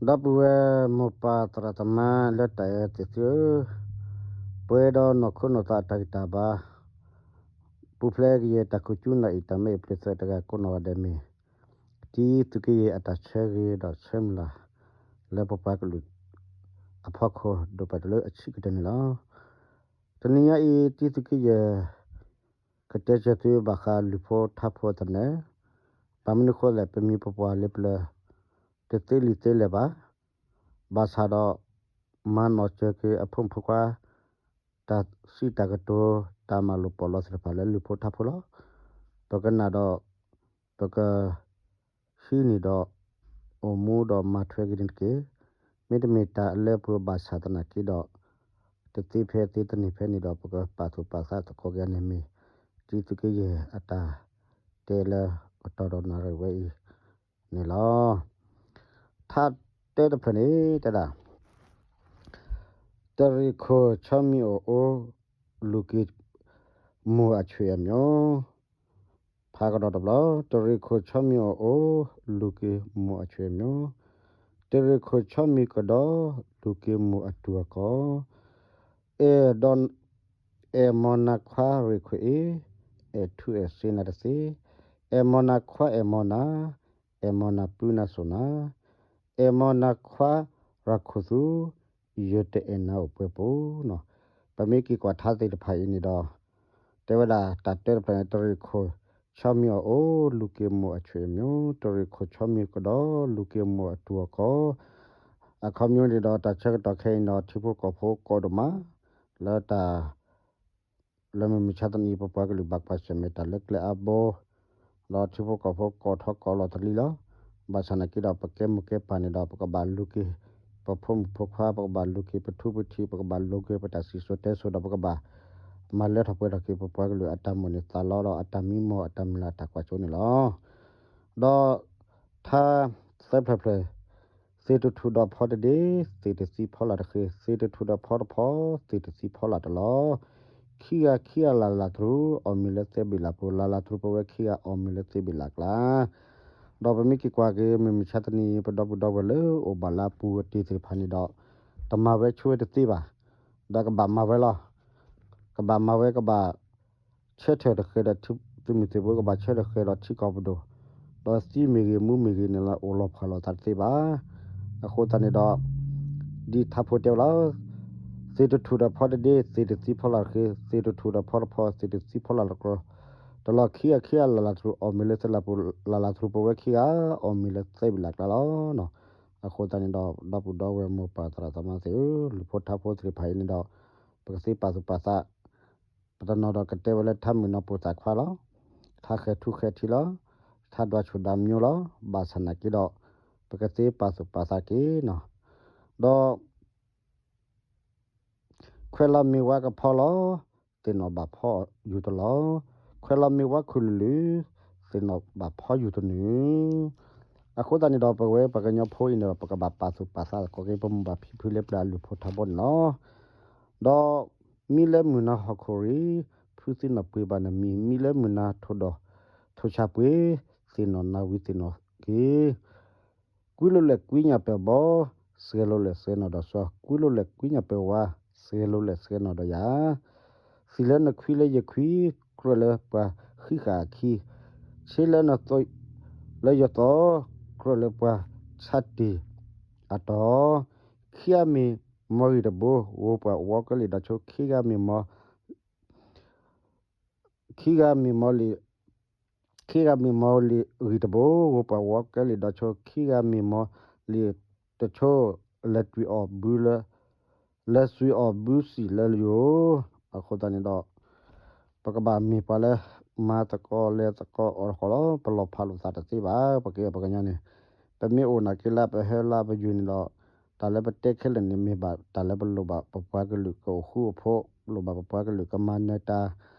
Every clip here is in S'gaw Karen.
ဒီပုၢ်ဝဲၢ်မိၢ်ပၢ်သရၣ်သမါလၢတၢ်အဲၣ်သ့ၣ်သုဧၢ, ပှဲၤဒီးနီၢ်ခိနီၢ်သးအတၢ်ဂံၢ်တၢ်ဘါ, ပူၤဖျဲးကယဲၢ်တၢ်ခိၣ်ကၠူနၢ်အံၤ တၢ်မ့ၢ်အပျ့ၤသၢတဂၤကိးနီၢ်ဂၤဒဲးမ့ၢ် တံသုးက့ယဲၢ်အတၢ်ဆၢဂ့ၤဒီးဆၢမုၢ်လၢ် လၢပပှၤကလုာ်အဖီခိၣ် ဒိၣ်ပာ်တၢ်လၢအဆံးကတၢၢ်န့ၣ်လီၤ. တနံၤညါအံၤ တံသုးက့ယဲၢ် ကတဲစၢၤသုဘၣ်ဃးလုၢ်ဖိထါဖိအသနၢၣ်, ဘၣ်မနုၤဃိလဲၣ် ပမံၤပပှၢ်လၢပျၢၤ တသ့လံာ်သ့လဲၢ်ဘၣ်. ဘၣ်ဆၣ်ဒီး မၤနီၢ်စၢၤက့ၤအဖိမုၣ်ဖိခွါ တၢ်စံးတၢ်ကတိၤ တၢ်မၤလိာ်ပီၣ်လီၤသ့ၣ်တဖၣ်လၢလုၢ်ဖိထါဖိလီၤ. ပကနၣ်ဒီး ပက ဟံးန့ၢ်ဒီး အိၣ်မူဒီးမၤထွဲက့ၤန့ၣ်တက့ၢ်. မ့တမ့ၢ်တၢ်အလၢပှဲၤဘၣ်ဆၣ်သနာ်က့ဒီး တသ့ဖဲသ့တန့ၢ်ဖဲန့ၣ်ဒီး ပကပာ်သူၣ်ပာ်သးသကိးက့ၤန့ၣ်မ့ၢ် တံသုးက့ယဲၢ်အတၢ်တဲလၢကတီၢ်ဒီးနၣ်ရံၣ်ဝဲအံၤန့ၣ်လီၤ. ထါတဲတဖျၢၣ်န့ၣ် တဲဒၣ် တရံးခိၣ်ဆီမံၤအိၣ်အိၣ် လူၤက့ၤမိၢ်အဆွေမျိုး. ဖးကဒီးတဘျီ, တရံးခိၣ်ဆီမံၤအိၣ်အိၣ် လူၤက့ၤမိၢ်အဆွေမျိုး, တရံးခိၣ်ဆီမံၤကဒီး လူၤက့ၤမိၢ်အတူၢ်အကီၢ်, အဲၣ်ဒိး အဲၣ်မီၤနၤခွါရံးခိၣ်အ့, အဲၣ်ထူအဲၣ်စ့နၤတသ့, အဲၣ်မီၤနၤခွါအဲၣ်မီၤနၤ, အဲၣ်မီၤနၤပုၢ်နၤစိၤနၤ, အဲၣ်မီၤနၤခွါရၤခိၣ်သူ, ယတအဲၣ်နၤအိၣ်ပှဲၤပူၤနီၤ. ပမ့ၢ်က့ၤကွၢ်ထါသ့ၣ်တဖၣ်အံၤန့ၣ်ဒီး တဲဝဲဒၣ်တၢ်တဲတဖျၢၣ်န့ၣ် တရံးခိၣ်ဆီမံၤအိၣ်အိၣ် လူၤက့ၤမိၢ်အဆွေမျိုး, တရံးခိၣ်ဆီမံၤကဒီး လူၤက့ၤမိၢ်အတူၢ်အကီၢ်. အခီပညီန့ၣ်ဒီး တၢ်ဆၢကတီၢ်ခဲအံၤဒီး ထံဖိကီၢ်ဖိကိးဒိၣ်မး လၢတၢ် လၢမုၢ်မဆါတနံၤ ပပှၤကလုာ်ဘၣ်ကွၢ်ဆၢၣ်မဲာ်တၢ်လၢကျဲအါဘိ, ဒီးထံဖိကီၢ်ဖိကိးထီၣ်ကိးလီၤတလံလီၤ. ဘၣ်ဆၣ်နာ်က့ဒီး ပကဲမိၢ်ကဲပၢ်န့ၣ်ဒီး ပကဘၣ်လူၤက့ၤ ပဖိမုၣ်ဖိခွါ, ပကဘၣ်လူၤက့ၤပထူပထံး, ပကဘၣ်လူၤက့ၤပတၢ်စံၣ်စိၤတဲစိၤဒီး ပကဘၣ်မၤလၢထီၣ်ပှဲၤထီၣ်က့ၤ ပပှၤကလုာ်အတၢ်မိၣ်န့ၢ်သးလီဒီး အတၢ်မံမီၢ်အတၢ်မုၢ်လၢ်တၢ်ကွၢ်စိန့ၣ်လီၤ. ဒီးထါသၢဖျၢၣ်ဖျၢၣ်, သ့ၣ်တထူၣ်ဒီးဖီတဒ့, သ့ၣ်တသံဖီလာ်တဃ့, သ့ၣ်တထူၣ်ဒီးဖီတဖီ, သ့ၣ်တသံဖီလာ်တလီၤ. ခံဂၤခံဂၤလၢ်လၢ်တရူး အီၣ်မ့ၤလၢသဲဘ့ၣ်လၢ်ပူၤ, လၢ်လၢ်တရူးပဝဲခံဂၤ အီၣ်မ့ၤလၢသဲဘ့ၣ်လၢ်ကျါ. ဒီးပမ့ၢ်က့ၤကွၢ်က့ၤ မုၢ်မဆါတနံၤ ပဒီပုၢ်ဒီဝဲၢ်လၢအိၣ်ဘၣ်လၢအပူၤအတ့ၢ်သ့ၣ်တဖၣ်န့ၣ်ဒီး တမၤဝဲဆိဝဲတသ့ဘၣ်, ဒီးကဘၣ်မၤဝဲလီၤ. ကဘၣ်မၤဝဲ ကဘၣ်ဆၢထၢၣ်တဃဲၤဒီး သုးမုၢ်သံၣ်ဘိ ကဘၣ်ဆၢထၢၣ်တဃဲၤဒီးထံကီၢ်ပဒိၣ်, ဒီးသံမ့ၢ်ဂ့ၤ မူမ့ၢ်ဂ့ၤန့ၣ်လီၤ အိၣ်လီၤဖှၣ်လီၤသးတသ့ဘၣ်. အဃိသတးန့ၣ်ဒီး ဒ်ထါဖိတဲဝဲလီၤ, သ့ၣ်တထူၣ်ဒီးဖီတဒ့, သ့ၣ်တသံဖီလာ်တဃ့, သ့ၣ်တထူၣ်ဒီးဖီတဖီ, သ့ၣ်တသံဖီလာ်တကျီၤ, တလီၤခံဂၤခံဂၤလၢ်လၢ်တရူး အီၣ်မ့ၤလၢသဲလၢ်ပူၤ, လၢ်လၢ်တရူးပဝဲခံဂၤ အီၣ်မ့ၤလၢသဲဘ့ၣ်လၢ်ကျါလီၤ. အဃိသတးန့ၣ်ဒီး ဒီပုၢ်ဒီဝဲၢ်မိၢ်ပၢ်သရၣ်သမါသ့ၣ်ဧၢ, လုၢ်ဖိထါဖိသ့ၣ်တဖၣ်အံၤန့ၣ်ဒီး ပကသ့ပာ်သူၣ်ပာ်သး ပတနီၤဒီးကတဲဝဲလၢထါမုၢ်နီၢ်ပိၢ်သးခွါလီၤ. ထါဃဲၤထူဃဲၤထံလီၤ. ထါဒွးဆူၣ်ဒွးမျိလီၤ. ဘၣ်ဆၣ်နာ်က့ဒီး ပကသ့ပာ်သူၣ်ပာ်သးက့ၤနီၤ. ဒီး ခွဲးလီၤမ့ၢ်ဝါကဖီလီၤ. သ့ၣ်နီၣ်ဘၣ်ဖီယူၤတလီၤ. ခွဲးလီၤမ့ၢ်ဝါခူၣ်လုၢ်လုၢ်. သ့ၣ်နီၣ်ဘၣ်ဖီယူၤတနုာ်. အဃိသတးန့ၣ်ဒီး ပဝဲပှၤကညီဖိအံၤန့ၣ်ဒီး ပကဘၣ်ပာ်သူၣ်ပာ်သးသကိးက့ၤ ပမိၢ်ပၢ်ဖံဖုလၢပျၢၤအလုၢ်ဖိထါဖိန့ၣ်လီၤ. ဒီးမံလၢမုၢ်နၤဟီၣ်ခိၣ်ရံၣ်, ဖုသ့ၣ်နီၣ်ပှ့ၤဘၣ်နမံၤ, မံလၢမုၢ်နၤထိၣ်ဒီး ထိၣ်ဆၣ်ပှ့ၤ, သ့ၣ်နီၣ်နၤဝံၤသ့ၣ်နီၣ်က့ၤ, ကွံလိာ်လဲၣ်ကွံညၣ်ပၢၢ်ဘီ, စှဲလိာ်လဲၣ်စှဲနီၣ်ဒီးစီၤ, ကွံလိာ်လဲၣ်ကွံညၣ်ပၢၢ်ဝါ, စှဲလိာ်လဲၣ်စှဲနီၣ်ဒီးယၤ, သံၣ်လၢနခွံလၢယခွံ, ကြၢးလၢပှၤဃံးဃာ်အခံ, ဆ့လၢနသိးလၢယသိး, ကြၢးလၢပှၤဆါတံၢ်အတီၤ, ခံဂၤမ့ၢ်မီၤဂံၢ်တဘိ, ဂီၤပှၤဝီကဲလံာ်ဒီးဆိ, ခံဂၤမ့ၢ်မီၤ ခံဂၤမ့ၢ်မီၤလံာ်, ခံဂၤမ့ၢ်မီၤလံာ်ဂံၢ်တဘိ, ဂီၤပှၤဝီကဲလံာ်ဒီးဆိ, ခံဂၤမ့ၢ်မီၤလံာ်တဆိ, လဲၤတွံၢ်အီၣ်ဘုလၢ, လဲၤစွံအီၣ်ဘုစံၣ်လၢယိာ်, အဃိသတးန့ၣ်ဒီး ပကဘၣ်မ့ၢ်ပှၤလၢ မၤသကိးလဲၤသကိးအီၣ်သကိးလီၤ. ပလီၢ်ဖးလိာ်သးတသ့ဘၣ်, ပကဲပှၤကညီန့ၣ်, ပမ့ၢ်အိၣ်နာ်က့လၢပဟဲလၢပယွၤန့ၣ်ဒီး, တၢ်လၢပတဲခဲလၢာ်န့ၣ် မ့ၢ်ဘၣ်တၢ်လၢပလိၣ်ဘၣ်ပပှၤကလုာ်ကအိၣ်ဃူအိၣ်ဖိး, လိၣ်ဘၣ်ပပှၤကလုာ်ကမၤနၢၤတၢ်,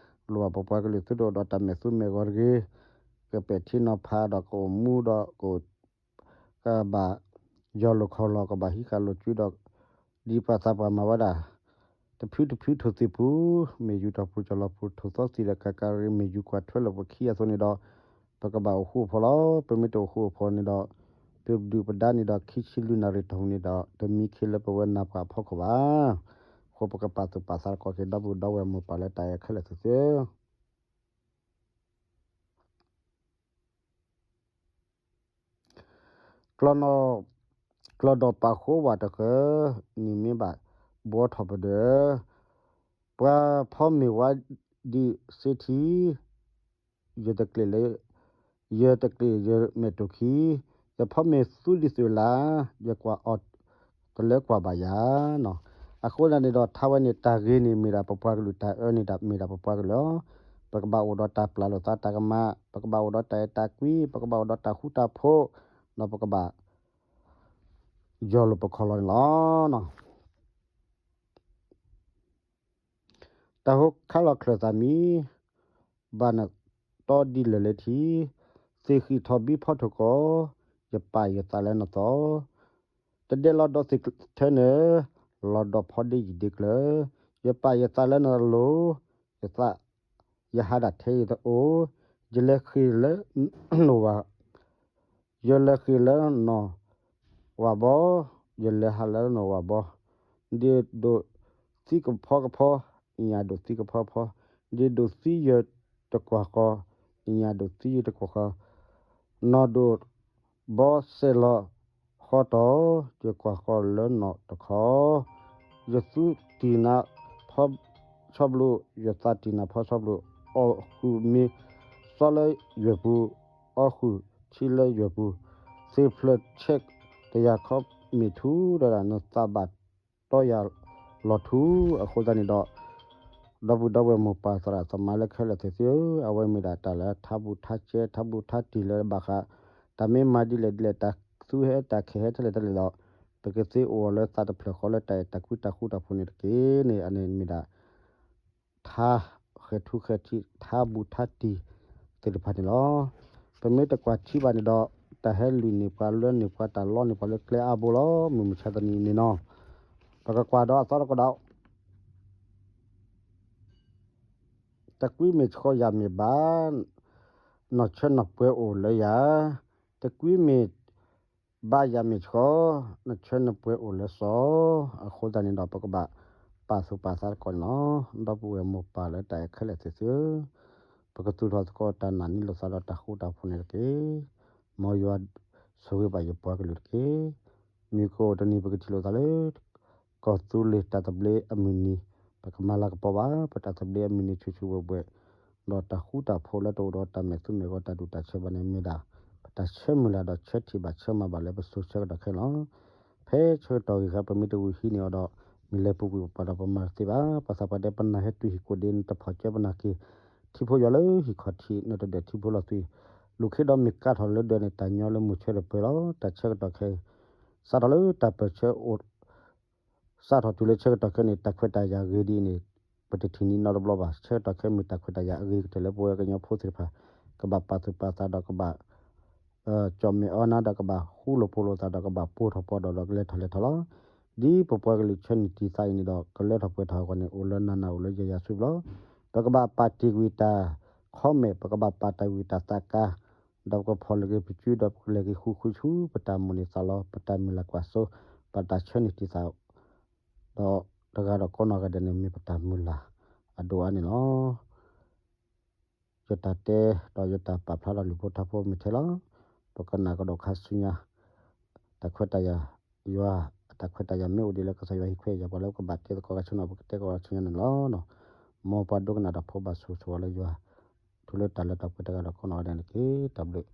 လိၣ်ဘၣ်ပပှၤကလုာ်သုတအိၣ်ဒီးတၢ်မဲာ်သူမဲာ်ဂီၤတဂ့ၤ, ကပဲာ်ထံနီၤဖးဒီးကအိၣ်မူဒီးကအိၣ် ကဘၣ်ယီၢ်လီၤခီၣ်လီၤ ကဘၣ်ဟံးဃာ်လိာ်ကွံဒီး ဒ်ပှၤသးပှၢ်မၤဝဲဒၣ် တဖုတဖုထိၣ်သ့ၣ်ပူၤ, မ့ၢ်ယူၤထီၣ်ပူၤကၠီၣ်လီၤပူၤ ထိၣ်သီသံၣ်ဒီးကးကးရံ မ့ၢ်ယူၤကွၢ်ထွဲလၢပခံဂၤအသိးန့ၣ်ဒီး ပကဘၣ်အိၣ်ဃူအိၣ်ဖိးလီၤ. ပမ့ၢ်တအိၣ်ဃူအိၣ်ဖိးန့ၣ်ဒီး ပဒုၣ်ပဒါန့ၣ်ဒီး ခံဆံလွံၢ်နၣ်ရံၣ်တၢ်ဟူးန့ၣ်ဒီး တမံခ့လၢပဝဲနၢ်ပှၤအဖီခိၣ်ဘၣ်. အဃိပကပာ်သူၣ်ပာ်သးသကိးက့ၤ ဒီပုၢ်ဒီဝဲၢ်မိၢ်ပၢ်လၢတၢ်အဲၣ်ခဲလၢာ်သ့ၣ်သုဧၢ ကျီၢ်နီၣ်, ကျီၢ်ဒီးပာ်ဃိဝဲတဃၢၤ နံၣ်မ့ၢ်ဘၣ်ဘှီထီၣ်ပဒၢး, ပှၤဖီမ့ၢ်ဝါဒံးစ့ထံ, ယတကျ့ၣ်လၢ, ယတကျ့ၣ်ယမဲာ်တိၢ်ခံ, ယဖီမ့ၢ်သူဒံးသုးလၢ်, ယကွၢ်အီၤတလၢကွၢ်ဘၣ်ယၤနီၤ. အဃိသတးန့ၣ်ဒီး ထါဝဲန့ၣ်တၢ်ဂ့ၤန့ၣ်မ့ၢ်ဒၣ်ပပှၤကလုာ်, တၢ်အၢန့ၣ်ဒၣ်မ့ၢ်ဒၣ်ပပှၤကလုာ်လီၤ. ပကဘၣ်အိၣ်ဒီးတၢ်ပျၢ်လိာ်သးတၢ်ကမၣ်, ပကဘၣ်အိၣ်ဒီးတၢ်အဲၣ်တၢ်ကွံ, ပကဘၣ်အိၣ်ဒီးတၢ်ဃူတၢ်ဖိး, ဒီးပကဘၣ် ယီၢ်လိာ်ပခီၣ်လီၤန့ၣ်လီၤ. တၢ်ဟိခါလီၤချၢၣ်သးမံ, ဘၣ်နတီဒ်လဲၣ်လဲၣ်ထံ, သ့ၣ်ဃံၣ်ထီၣ်ဘံဖီထိၣ်ကီး, ယပာ်ယသးလၢနသီ, တဒဲလီၤဒီးသ့ၣ်ထၢနၢ, လီၤဒီးဖီဒ့ယံာ်ဒ့ကျၢၤ, ယပာ်ယသးလၢနလိၤ, ယသး ယဟးဒၣ်ထဲယတအိၣ်, ယလဲၤဃ့ၢ်လၢနဝၤ, ယလဲၤဃ့ၢ်လၢနဝၤဘီ, ယလဲၤဟးလၢနဝၤဘီ, ဒ်ဒိၣ်သံကဖီကဖီ, ညၣ်ဒိၣ်သံကဖီကဖီ, ဒ်ဒိၣ်သံယတကွၢ်ဃီ, ညၣ်ဒိၣ်သံယတကွၢ်ဃီ, နီၢ်ဒိၣ်ဘီစဲးလီၤဃီတီၤ, ယကွၢ်ဃီလၢနီၢ်တခီ, ယသူတံၢ်နၤဖီဆီဘျိ, ယသးတံၢ်နၤဖီဆီဘျိ, အီၣ်ဃုာ်မ့ၤစီလၢယွဲၢ်ပူၤ, အီၣ်ဃုာ်ထံလၢယွဲၢ်ပူၤ, သ့ၣ်ဖျၢၣ်ဆဲးတယၤခီမ့ၢ်ထူ, ဒီးနသးဘၣ်တီယၤလီၤထူ. အဃိသတးန့ၣ်ဒီး ဒီပုၢ်ဒီဝဲၢ်မိၢ်ပၢ်သရၣ်သမါလၢခဲလၢာ်သ့ၣ်သုဧၢ, အဝဲမ့ၢ်ဒၣ်တၢ်လၢထါဘူးထါစဲ ထါဘူးထါတံၢ်လၢဘၣ်ဃး တၢ်မ့ၢ်မၤဒ်လဲၣ်ဒ်လဲၣ် တၢ်သူဟဲတၢ်ခဲဟဲထဲလဲၣ်ထဲလဲၣ်ဒီး ပကသ့အိၣ်လၢသးတဖျၢၣ်ဃီလၢတၢ်အဲၣ်တၢ်ကွံတၢ်ဃူတၢ်ဖိးန့ၣ်တက့ၢ်န့ၣ် အန့ၣ်မ့ၢ်ဒၣ် ထါဃဲၤထူဃဲၤထံး ထါဘူးထါတံၢ်သ့ၣ်တဖၣ်န့ၣ်လီၤ. ပမ့ၢ်တကွၢ်ထံဘၣ်န့ၣ်ဒီး တၢ်ဟဲလုၢ်န့ၢ်ပှၤလၢန့ၢ်ပှၤ တၢ်လီန့ၢ်ပှၤလၢကျဲအါဘိလီၤ. မုၢ်မဆါတနံၤန့ၣ်နီၤ ပကကွၢ်ဒီးအသီတကဒီး တကွံမ့ၢ်ဆှီယၤမ့ၢ်ဘၣ်, နီၢ်ဆၢနီၢ်ပှဲၤအိၣ်လၢယၤ, တကွံမ့ၢ်ဘၣ်ယၤမ့ၢ်ဆှီ, နီၢ်ဆၢနီၢ်ပှဲၤအိၣ်လၢစီၤ. အဃိသတးန့ၣ်ဒီး ပကဘၣ်ပာ်သူၣ်ပာ်သးသကိးန့ၣ်လီၤ. ဒီပုၢ်ဝဲၢ်မိၢ်ပၢ်လၢတၢ်အဲၣ်ခဲလၢာ်သ့ၣ်သုဧၢ, ပကသူၣ်ထီၣ်သကိးတၢ်နာ်န့ၢ်လိာ်သးဒီးတၢ်ဃူတၢ်ဖိးန့ၣ်တက့ၢ်. မ်ယွၤဆိၣ်ဂ့ၤဘၣ်ယပှၤကလုာ်တက့ၢ်. မုၢ်ကအိၣ်တနံၤ ပကထံၣ်လိာ်သးလၢ ကီၢ်သူလ့ၤတၢ်သဘျ့အမုၢ်နံၤ, ပကမၤလၤကပီၤဘၣ် ပတၢ်သဘျ့အမုၢ်နံၤဆူၣ်ဆူၣ်ဝဲၢ်ဝဲၢ်, ဒီးတၢ်ဃူတၢ်ဖိးလၢတအိၣ်ဒီးတၢ်မဲာ်သူမဲာ်ဂီၤ တၢ်ဒူၣ်တၢ်ဆၢဘၣ်န့ၣ် မ့ၢ်ဒၣ် ပတၢ်ဆၢမုၢ်လၢ်ဒီးဆၢထံၣ်ဘၣ်ဆၢမၤဘၣ်လၢပစိၤဆၢကတီၢ်ခဲအံၤလီၤ. ဖဲဆၢကတီၢ်ဂ့ၤဂ့ၤ ပမ့ၢ်တဂုာ်ဟံးန့ၢ်အီၤဒီး မ့ၢ်လဲၤပူၤကွံာ်ပပှၤဒီးပမၤတသ့ဘၣ်. ပှၤသးပှၢ်တဲ ပနၢ်ဟဲတုၤဟံၣ်ကိၣ်ဒ့န့ၣ် တဖီၣ်ကၢပနၢ်က့ၤ ထံဖိယွၤလၢဟံၣ်ခီၣ်ထံး နတဒၢးထံဖိလီၤသွံၣ်, လူၤခ့ဒီးမ့ၢ်ကါထီၣ်လၢဒၢးန့ၣ် တၢ်ညီလၢမုၢ်ဆၢတပၢၤလီၤ. တၢ်ဆၢကတီၢ်ခဲအံၤ စးထီၣ်လၢတၢ်ပၢၢ်ဆၢအိၣ် စးထီၣ်တုၤလၢဆၢကတီၢ်ခဲအံၤန့ၣ် တၢ်ခွဲးတၢ်ယာ်ဂ့ၤဒ်အံၤန့ၣ် ပတထံၣ်န့ၢ်နီတဘျီဘၣ်. ဆၢကတီၢ်ခဲအံၤမ့ၢ်တၢ်ခွဲးတၢ်ယာ်အဂ့ၤကတၢၢ်လၢပဝဲကညီဖိသ့ၣ်တဖၣ် ကဘၣ်ပာ်သူၣ်ပာ်သးဒီးကဘၣ် ကၠီၣ်မဲာ်အီနါဒီး ကဘၣ်ဃူလိာ်ဖိးလိာ်သးဒီး ကဘၣ်ပိာ်ထီၣ်ပီးဒီး ဒီးကလဲၤထီၣ်လဲၤထီၣ်လီၤ. ဒ်ပပှၤကလုာ်ဆၢန့ၢ်တံၢ်သးအံၤန့ၣ်ဒီး ကလၢထီၣ်ပှဲၤထီၣ်အဂီၢ်န့ၣ် အိၣ်လၢနးနး အိၣ်လၢယၤယၤဆူဘျီ, ပကဘၣ်ပာ်တ့ၢ်ကွံာ်တၢ်ခီမဲာ်, ပကဘၣ်ပာ်တ့ၢ်ကွံာ်တၢ်သးကါ, ဒီးပကဖီၣ်လိာ်က့ၤပစု ဒီးပကလဲၤက့ၤဃူဃူဆူ ပတၢ်မိၣ်န့ၢ်သးလီ ပတၢ်မုၢ်လၢ်ကွၢ်စိ ပတၢ်ဆၢန့ၢ်တံၢ်သး ဒီးတဂၤဒီးကိးနီၢ်ဂၤဒဲးန့ၣ် မ့ၢ်ပတၢ်မုၢ်လၢ်အဒိၣ်အါန့ၣ်လီၤ. ယတၢ်တဲ ဒီးယတၢ်ပာ်ဖျါထီၣ်လံာ်ဖိထါဖိမ့ၢ်ထဲလီၤ. ပကနၣ်ကဒီးခါဆူညါ တၢ်ခွဲးတၢ်ယာ် ယွၤအတၢ်ခွဲးတၢ်ယာ်မ့ၢ်အိၣ်ဒ်လၢကစၢ်ယွၤဟ့ၣ်ခွဲးယာ်ပှၤလၢပကဘၣ်တဲသကိးခါဆူညါ ပကတဲသကိးခါဆူညါန့ၣ်လီၤ. မ်ပှၤဒိကနၣ်တၢ်ဖိဘၣ်ဆိၣ်ဂ့ၤဆိၣ်ဝါလၢယွၤ ထူလၢတၢ်လၢတၢ်ပှဲၤတဂၤဒီးကိးနီၢ်ဂၤဒဲးန့ၣ်တက့ၢ်. တၢ်ဘျုး